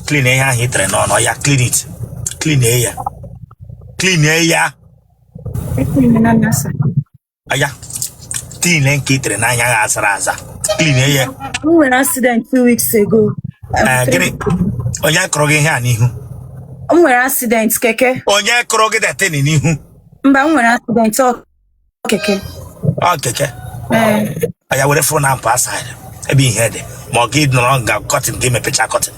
Clean ihe ahụ i tere n'ọnụ ya, clean it, clean ya, clean ya. Aya, clean nke i tere n'anya ya azara aza, clean ya. M nwere accident 2 weeks ago. Ee, gịnị? Onye kụrụ gị ihe a n'ihu? M nwere accident keke. Onye kụrụ gị that thing n'ihu? Mba, m nwere accident, ọ keke. Ọ keke? Ee. Aya, were phone ahụ pụọ aside ebe ihe dị, ma ọ gị nọrọ nga curtain gị mepecha curtain.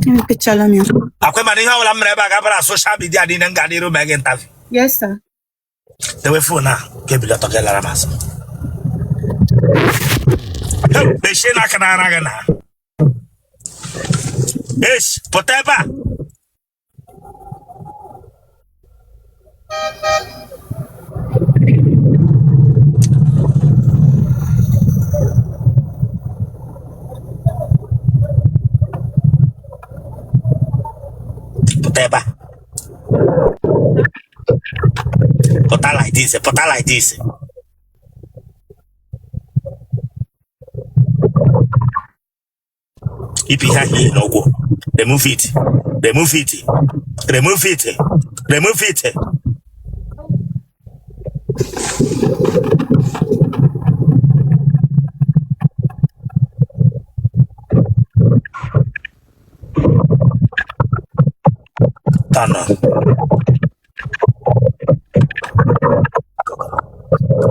Emepechala m ya. Akwa mana ihe ọbụla m mere ebe a ga-abara social media niile, m ga n'iru mee gị interview. Yes, sir. Dewe phone a ka ebili ọtọ gị lara m azụ. Mechie n'aka na ara gị na esh pụta ebe a. Pụta ebe a, pụta like this, pụta like this. Yipụ ihe ahụ i yi n'ụkwụ. Remove it, remove it, remove it, remove it. Turn on.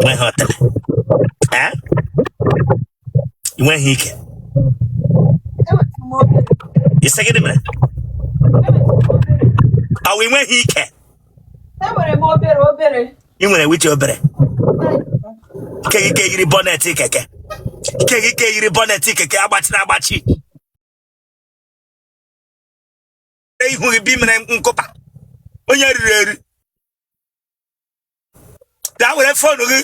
Nweghị otele. Eh? Nweghị ike. Ị sị gịnị mere? Ọ wụ nweghị ike? Enwere m obere obere. Ị nwere which obere? Ke gị ke yiri bonnet keke. Ke gị ke yiri bonnet keke agbachiri agbachi. Ihu gị bi mere nkụpa onye riri eri. Bịa were phone gị.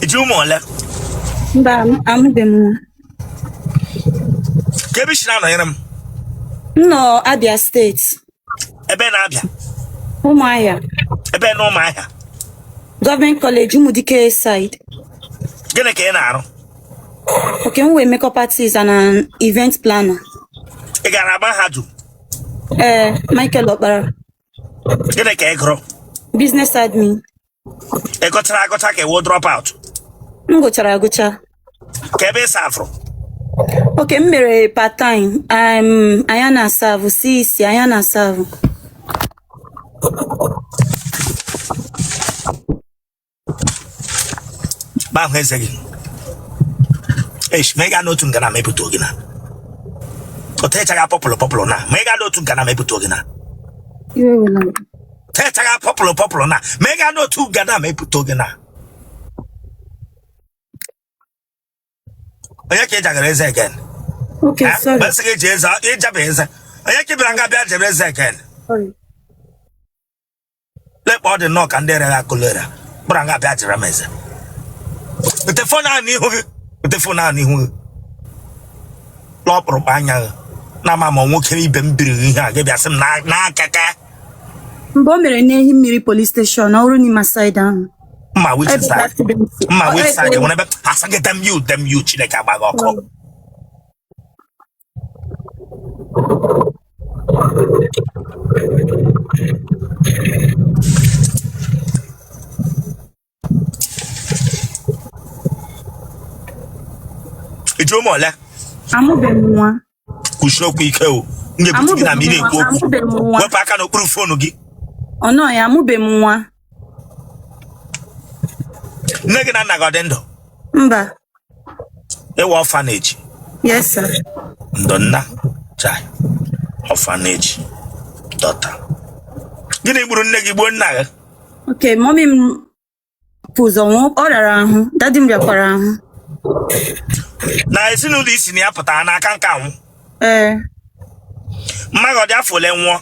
I ji ụmụ ole? Mba, amụbeghị m nwa. Ka ebe i si na-anọnyere m? M nọ Abia State. Ebe na Abia? Ụmụahịa. Ebe na Ụmụahịa? Government College, Ụmụdike side. Gịnị ka ị na-arụ? Okay, m wụ makeup artist and an event planner. Ị gara mahadum? Ee, Michael Okpara. Gịnị ka ị gụrụ? Business admin. Ị gụchara agụcha ka ị wụ drop out? M gụchara agụcha. Ka ebe ị serverụ? Okay, m mere part time. Anyị na-aserve CEC, anyị na-aserve. Ma ahụ eze gị. Esh, ma ị gaa n'otu nga na mepụta gị na. Otechaghị purple purple na. Ma ị gaa n'otu nga na mepụta gị na. Iwe wela m. Techaghị purple purple na. Ma ị gaa n'otu nga na mepụta gị na. Onye ka ị jagara eze again? Okay, sorry. Masị gị ji eze, ịjaba eze. Onye ka ị bịara nga bịa jebe eze again? Sorry. Lekpa ọ dị nnọọ ka ndị rere akụlera kpara nga bịa jere m eze. Wete phone ahụ n'ihu gị. Wete phone ahụ n'ihu gị. Lọkpụrụkpụ anya gị. Na ama ma nwoke ibe m biri ihe a gị bịa sị m na keke. Mgbe o mere n'Ehimmiri police station, ọ bụrụ n'ime side ahụ. Mma which Ebe side? accident. Mma which Ebe- side? Nwere ebe asị gị damn you, damn you, Chineke agba gị ọkụ. I ji ụmụ ole? Amụbeghị m nwa. Kwuchie okwu ike o. M ga-ebute gị na ma ị na-ekwu okwu. Amụbeghị m nwa. Wepụ aka n'okpuru phone gị. Ọ nọ ya, amụbeghị m nwa. Nne gị na nna gị ọ dị ndụ? Mba. Ị wụ orphanage? Yes, sir. Ndo nna chai orphanage daughter. Gịnị gburu nne gị gbuo nna gị? Okay, mommy m pụ ụzọ nwụọ, ọ rịara ahụ, daddy m rịakwara ahụ. Na ezinụlọ i si na ya pụtara n'aka nka anwụ? Ee. Mma gị ọ dị afọ ole nwụọ?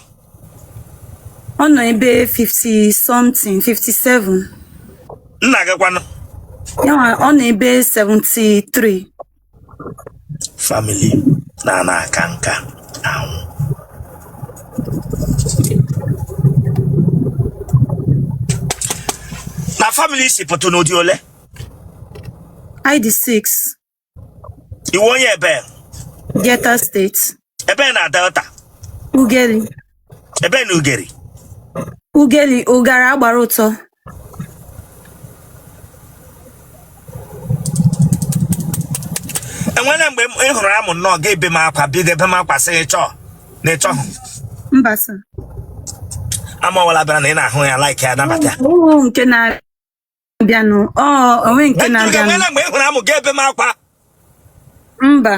Ọ nọ ebe 50 something, 57. Nna gị kwanụ? Ya nwa, ọ nọ ebe 73. Family na na-aka nka. Family i si pụta unu dị ole? Anyị dị 6. Ị wụ onye ebe? Delta State. Ebe na Delta? Ughelli. Ebe na Ughelli? Ughelli, Ụgara agbara ụtọ. Enwere mgbe ị hụrụ amụ nnọọ ga ebe m akwa bido ebe m akwa sị ị chọọ na ị chọghị? Mba sir. Amụ ọwụla bịara na ị na-ahụ ya like ya anabata ya. Oo, nke na-abịanụ. Ọ onwe nke na-abịanụ. Enwere mgbe ị hụrụ amụ ga ebe m akwa? Mba.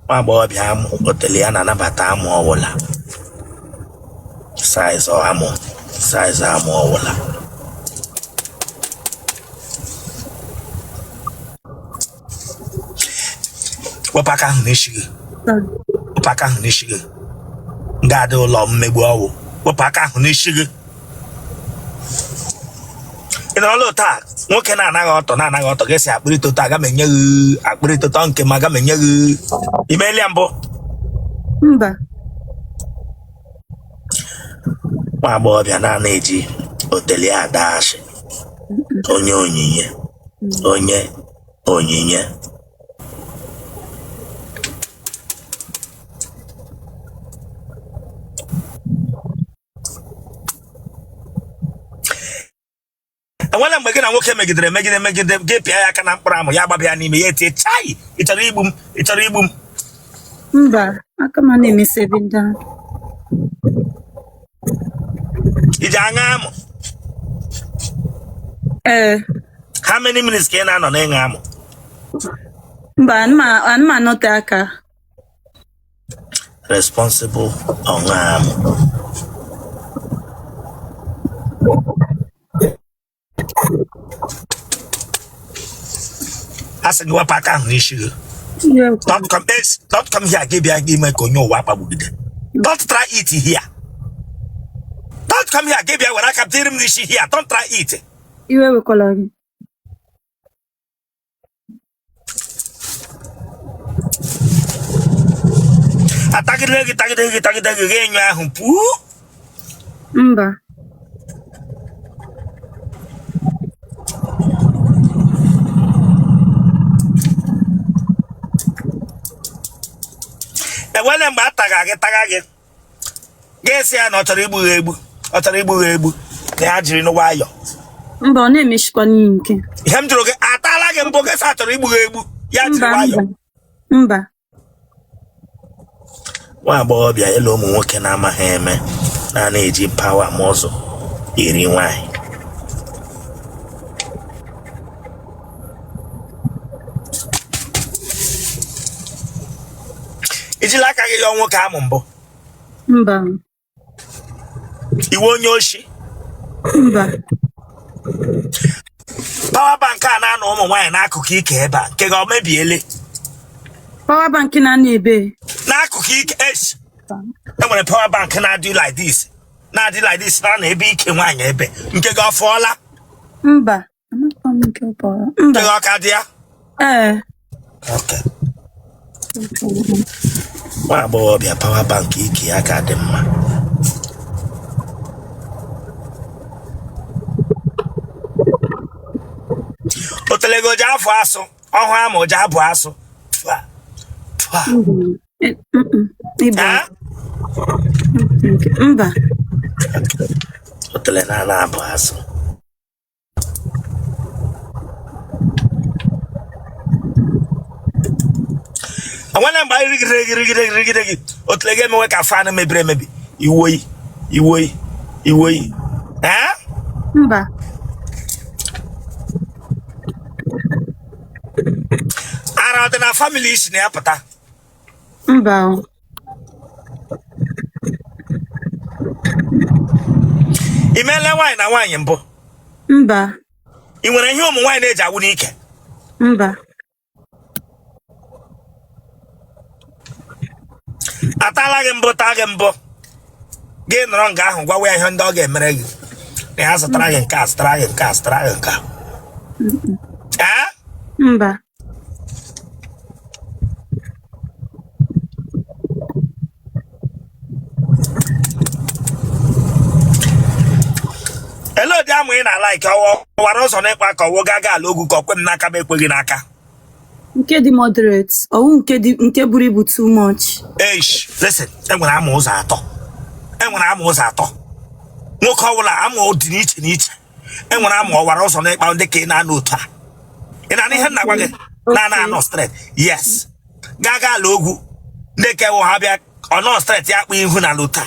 Nwa agbọghọbịa amụ otele ya na-anabata amụ ọwụla, size amụ, size amụ ọwụla. Wepụ aka ahụ n'isi gị, wepụ aka ahụ n'isi gị. Nga adị ụlọ mmegbu ọwụ. Wepụ aka ahụ n'isi gị. Ị nọrọla taa nwoke na-anaghị ọtọ na-anaghị ọtọ ga-esi akpịrị toto aga m enye gị akpịrị toto nke m aga m enye gị. I meela ya mbụ? Mba. Nwa agbọghọbịa na-ana eji otele ada asị onye onyinye onye onyinye. Enwela mgbe gị na nwoke megidere megide megide gị pịa ya aka na mkpụrụ amụ ya gbaba ya n'ime ya etie chai ị chọrọ igbu m ị chọrọ igbu m? Mba, aka m na-emesi ebe ndị ahụ. I ji aṅụ amụ? Ee. How many minutes ka ị na-anọ n'ịṅụ amụ? Mba, ana m anọte aka. Responsible ọṅụ amụ. A sị gị wepụ aka ahụ n'isi gị. Don't come, don't come here gị bịa gị ime ka onye ụwa kpagbugide. Don't try it here. Don't come here gị bịa were aka dịrị m n'isi here. Don't try it. Iwe ewekwala gị. Atagide gị tagide gị tagide gị ga-enyo ahụ pụọ. Mba. Enwere mgbe a taga gị taga gị ga-esi ya na ọ chọrọ igbu gị egbu ọ chọrọ igbu gị egbu na ya jiri nwayọọ? Mba, ọ na-emeshikwa n'ihi nke. Ihe m jụrụ gị, atala gị mbụ gị sị a chọrọ igbu gị egbu ya jiri Mba, nwayọọ? mba. Mba. Nwa agbọghọbịa ịlụ ụmụ nwoke na-amaghị eme na na-eji power muscle eri nwaanyị. I jila aka gị yọọ nwoke amụ mbụ? Mba. Ị wụ onye oshi? Mba. Power bank a na-anọ ụmụ nwaanyị n'akụkụ ike ebe a nke gị ọ mebiele? Power bank na-anọ ebe? N'akụkụ ike es enwere power bank na-adị like this na-adị like this na-anọ ebe ike nwaanyị ebe nke gị ọ fụọla? Mba. Amakwa m nke ọ power. Mba. Nke gị ọ ka dị ya? Ee. Okay. Nwa agbọghọbịa power bank ike ya ka dị mma. Otele gị o ji afụ asụ ọhụ ama o ji abụ asụ tụa tụa. Ịbụ mba. Otele na-ana abụ asụ. Enwere mgbe anyị rigide gị rigide gị rigide gị otele gị emewe ka fan mebiri emebi iwoyi iwoyi iwoyi ee? Mba. Ara ọ dị na family i si na ya pụta? Mba. I meela nwaanyị na nwaanyị mbụ? Mba. Ị nwere ihe ụmụ nwaanyị na-eji awụ n'ike? Mba. Atala gị mbụ taa gị mbụ gị nọrọ nga ahụ gwawa ya ihe ndị ọ ga-emere gị na ya zụtara gị nke a zụtara gị nke a zụtara gị nke a? Ee? Mba. Ele ụdị amụ ị ị na-alike, ọwara ụzọ n'ịkpa ka ọwụ gaga ala ogwu ka ọ kwe m n'aka m ekweghị n'aka? Nke dị moderate, ọwụ nke dị nke buru ibu too much. Eish, listen, enwere ama ụzọ atọ, enwere ama ụzọ atọ. Nwoke ọbụla ama dị n'iche n'iche. Enwere ama ọwara ụzọ n'ịkpa ndị ka ị na-anọ otu a. Ị na-anụ ihe m na-agwa gị? Na anọ straight, yes, gaga ala ogwu ndị ka ewu ha bịa ọ nọ straight, ya akpụ ihu na otu a,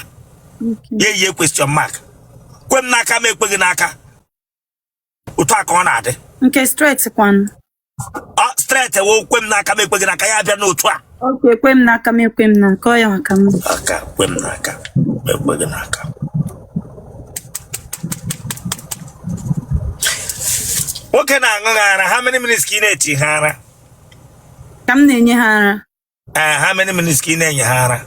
ya eyie question mark, kwe m n'aka m ekweghị n'aka, otu a ka ọ na-adị. Nke straight kwanụ? Ọ straight ewe kwe m n'aka m ekweghị n'aka, ya bịa n'otu a. Okay, kwe m n'aka m ekwe m n'aka, ọ ya maka m. Aka kwe m n'aka ekweghị n'aka. Nwoke na-aṅụ gị ara, how many minutes ka ị na-eti ha ara? Ka m na-enye ha ara? Ee, how many minutes ka ị na-enye ha ara?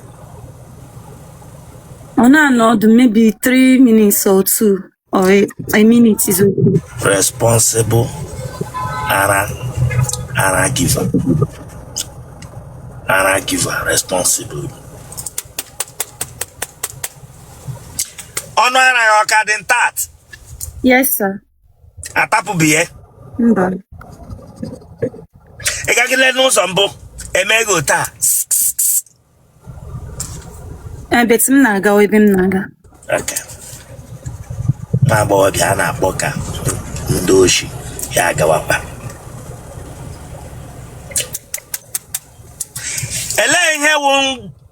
Ọ na-anọ ọdụ maybe 3 minutes or 2 or a minute is okay. Responsible ara, ara giver, ara giver, responsible. Ọnụ ara ya ọ ka dị intact? Yes, sir. Atapụbi ya? Mba. Ị gagide n'ụzọ mbụ eme gị otu a? But m na-aga ebe m na-aga. Okay. Nwa agbọghọbịa a na-akpọ ka ndị oshi ya agawakwa. Elee ihe wụ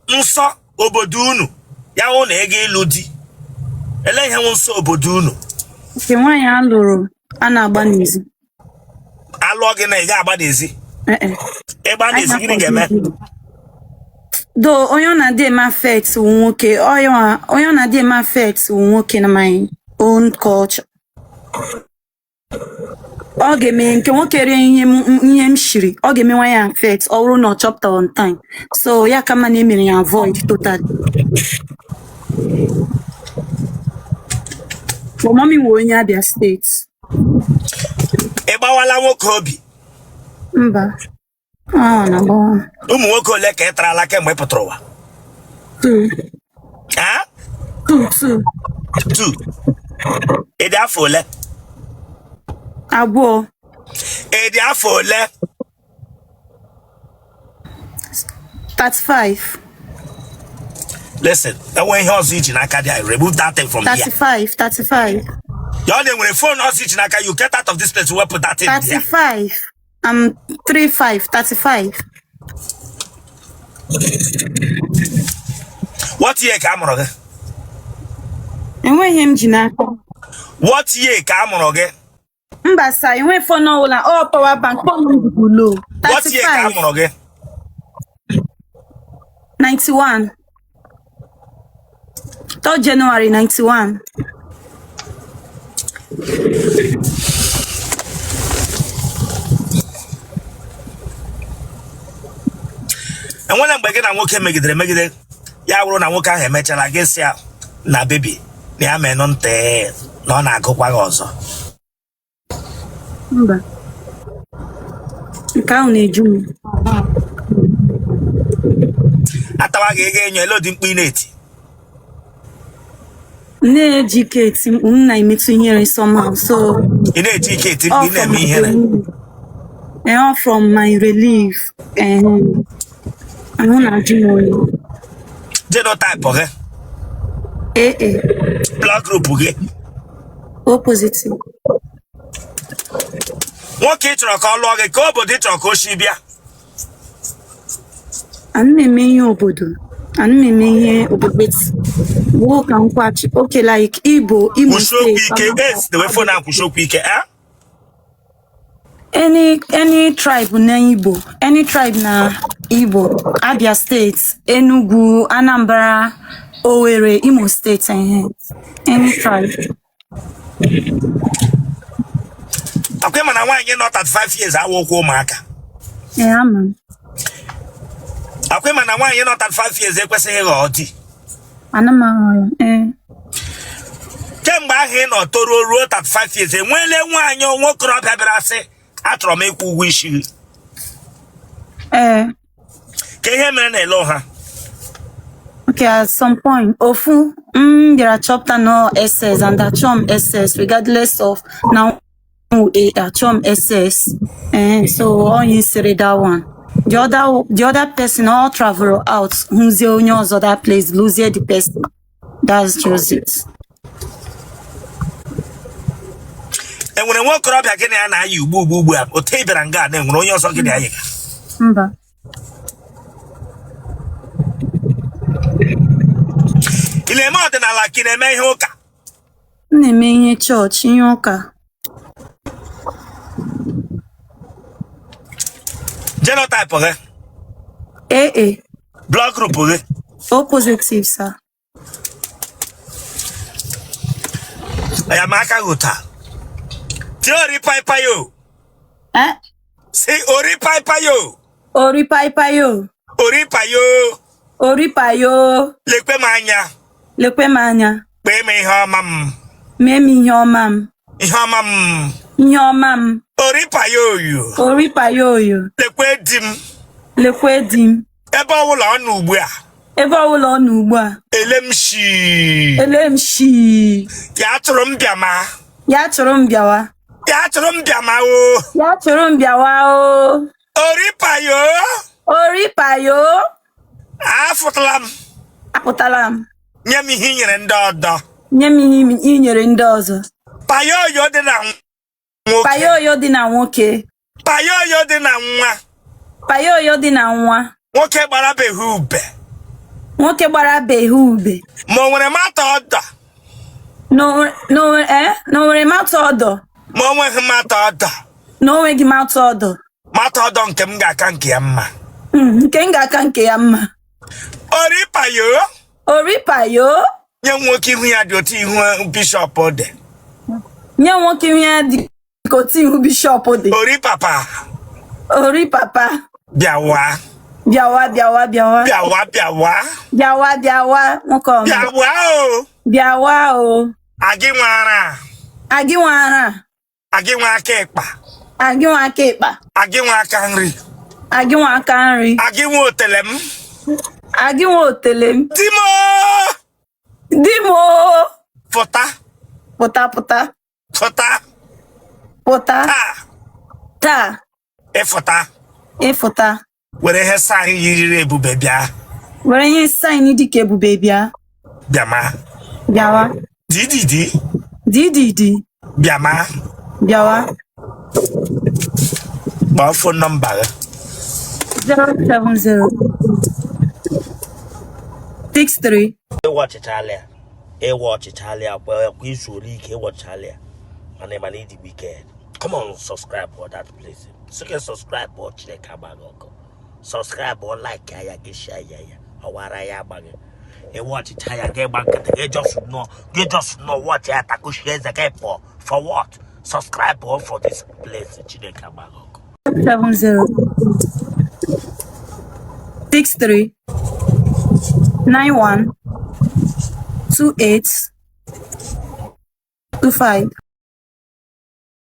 nsọ obodo unu, ya wụ na ego ịlụ di? Elee ihe wụ nsọ obodo unu? Nke nwaanyị a lụrụ a na-agba n'ezi. Alụọ gị na ị ga-agba n'ezi? Eh, eh. Ịgba n'ezi, gịnị ga-eme? Do onye ọ na-adị eme affect wụ nwoke, onye ọ na-adị eme affect wụ nwoke na my own culture. Ọ ga-eme nke nwoke rie ihe m shiri, ọ ga-emenwa ya affect ọ bụrụ na ọ chọpụta on time. So ya ka mma na emere ya avoid totally. But mommy wụ onye Abia State. Ị gbawala nwoke obi? Mba. Ọ na-agbawa. Ụmụ nwoke ole ka ị tarala kemgbe ị pụtara ụwa? Two. Ha? Two, two. Two. Ị dị afọ ole? 2. Ị dị afọ ole? 35. Listen, enwe ihe ọzọ iji n'aka dị, remove that thing from here. 35, 35. Ya ọ na-enwere phone ọzọ iji n'aka, you get out of this place, wepụ that thing there. 35. I'm 35, 35. What year ka a mụrụ gị? Enweghị m ji n'aka. What year ka a mụrụ gị? Mba sir, enweghị phone ọbụla. Ọ power bank, phone m dịbu low. What year ka a 35. mụrụ gị? 91. 3rd January 91. Enwere mgbe gị na nwoke megidere emegide, ya bụrụ na nwoke ahụ emechara gị sị ya na baby, na ya menụ ntị na ọ na-agụkwa gị ọzọ? Mba. Nke ahụ na-eju m. Atawa gị ego enyo, ele ụdị mkpu ị na-eti? M na-eji ike eti mkpu, m na-emetụ ihere somehow. So, Ị na-eji ike eti mkpu? all Ị na-eme from my ihere? relief. All from my relief. Ahụ na-ajụ m oyi. Genotype gị? AA. Blood group gị? O positive. Nwoke ị chọrọ ka ọ lụọ gị, ka obodo ị chọrọ ka o si bịa? Ana m eme ihe obodo. Ana m eme ihe obodo. But gwuo ka nkwachi. Okay, like Igbo, Imo Kwụsị okwu State. ike es dewe phone ahụ, kwụsị okwu ike, eh? Any tribe na Igbo, any tribe na Igbo, Abia State, Enugu, Anambra, Owerri, Imo State, any tribe. Akwa ịma na nwaanyị nọ 35 years awa ụkwụ ụmụaka? Ee, ama m. Akwa ịma na nwaanyị nọ 35 years ekwesịghị ịghọ di? Ana m ahụ ya. Ee. Kemgbe ahụ ị nọ toruo ruo 35 years, enweela nwaanyị nwokorobịa bịara sị, "Achọrọ m ịkwụ ụgwọ isi gị"? Ee. Ka ihe mere na ele ha? Okay, at some point, ofu m bịara chọpụta na ọ SS and achọ m SS regardless of na achọ m SS. So onye sịrị that one. The other person all travel out hụzie onye ọzọ that place lose the person. That's just it. Enwere nwa okorobịa gị na ya na-ayị ugbu a otu ị bịara nga a na enwere onye ọzọ gị na ya yị? Mba. Ị na-eme ọdịnala ka ị na-eme ihe ụka? M na-eme ihe chọọchị, ihe ụka. Genotype gị? AA. Blood group gị? O positive, sir. Ya ma aka gị ụta tie ori pai o. Eh? Si ori pai o. Ori pai o. Ori pai o. Ori pai o. Lekwe m anya. Lekwe m anya. Kpee m ihe ọma m. Mee m ihe ọma m. Ihe ọma m. Ihe ọma m. Ori pai oyo. Ori pai oyo. Lekwe di m. Lekwe di m. Ebe ọbụla ọ nọ ugbu a. Ebe ọbụla ọ nọ ugbu a. Ele m shi. Ele m shi. Ya chụrụ m bịama. Ya chụrụ m bịawa. Ya chụrụ m bịama o. Ya chụrụ m bịawa o. Ori payo. Ori payo. Afụtala m. Apụtala m. Nye m ihe i nyere ndị ọdọ. Nye m ihe i nyere ndị ọzọ. Payoyo dị na nwoke. Payoyo dị na nwoke. Payoyo dị na nwa. Payoyo dị na nwa. Nwoke gbara beghị ube. Nwoke gbara beghị ube. Ma o nwere mata ọdọ. Na o nwere mata ọdọ. Ma o nweghị mata ọdọ. Na o nweghị mata ọdọ. Mata ọdọ nke m ga-aka nke ya mma. Nke m ga-aka nke ya mma. Ori payo. Ori payo. Nye nwoke ihu ya dị otu ihu bishọp dị. Nye nwoke ihu ya dị ka otu ihu bishọp dị. Ori papa. Ori papa. Bịawa. Bịawa bịawa bịawa. Bịawa bịawa. Bịawa bịawa nwoke ọma. Bịawa o. Bịawa o. Agị nwa ara. Agị nwa ara. Agị nwa aka ịkpa. Agị nwa aka ịkpa. Agị nwa aka nri. Agị nwa aka nri. Agị nwa otele m. Agị nwa otele m. Di m o. Di m o. Pụta. Pụta pụta. Pụta. Pụta. Taa. Taa. Ịfụta. Ịfụta. Were ihe sign yiriri ebube bịa. Were ihe sign dị ka ebube bịa. Bịama. Bịawa. Dididi. Dididi. Bịama. Bịawa. Kpọọ phone number gị. 070 63. Ịwatchịchala ya. Ịwatchịchala ya kwa izuola ike ịwatchịchala ya. Mana ịma na ịdị wicked. Come on, subscribe for that place. Sị gị subscribe ọ Chineke agba gị ọkụ. Subscribe ọ like ya gị share ya ya. Ọwara ya agba gị. Ịwatchịcha ya gị gba nkịtị gị just nọ gị just nọ watch ya takushie eze gị pụọ. For what? Subscribe ọ for this place. Chineke agba gị ọkụ. 70 63 91 28 25.